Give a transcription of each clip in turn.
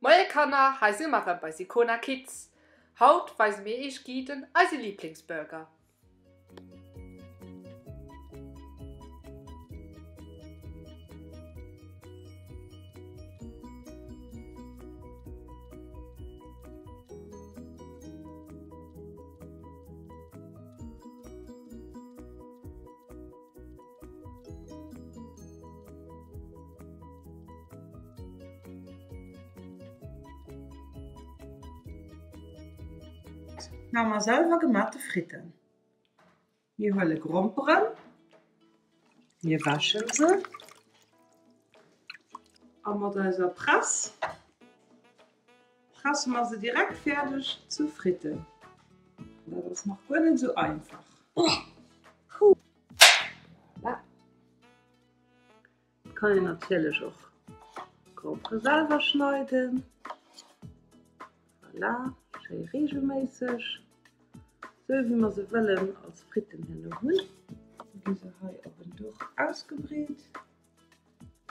Moie Kanner, hei si mer rëm bei Sicona Kids. Haut weise mir iech Guiden eise Lieblingsburger. Maache mer selwer gemaachte Fritten. Mir huele Gromperen, mir wäschen se a mat eiser Press presse mer se direkt fäerdeg zu Fritten. Dat ass nach guer net esou einfach. Voilà. Et kann een natierlech och d'Grompere selwer schneiden. Voilà, schéi reegelméisseg, sou wéi mer se wëllen als Fritten herno hunn. Da gi se hei op en Duch ausgebreet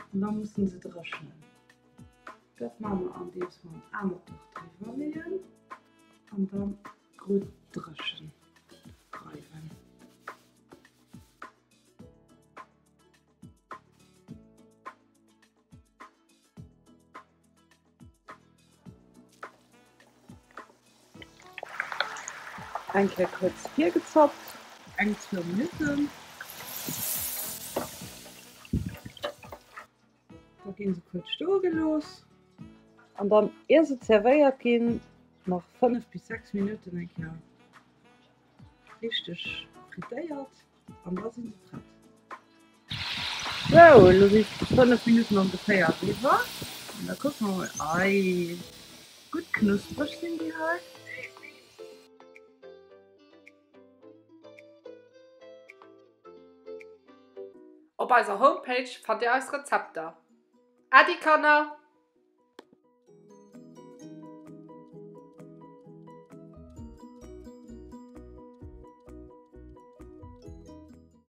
an da mussen se dréchnen. Dat maache mer andeems mer en anert Duch driwwer leeën an dann gutt dréchen reiwen. Eng Kéier kuerz virgezoppt, eng zwou Minutten. Da ginn se kuerz stoe gelooss an dann ier se zerwéiert ginn nach 5 bis 6 Minutten eng Kéier richteg frittéiert an da sinn se prett. Sou, elo si 5 Minutten ongeféier eriwwer an da kucke mer mol. Ei, gutt knuspreg sinn déi hei. Op eiser Homepage fannt dir eis Rezepter. Äddi Kanner!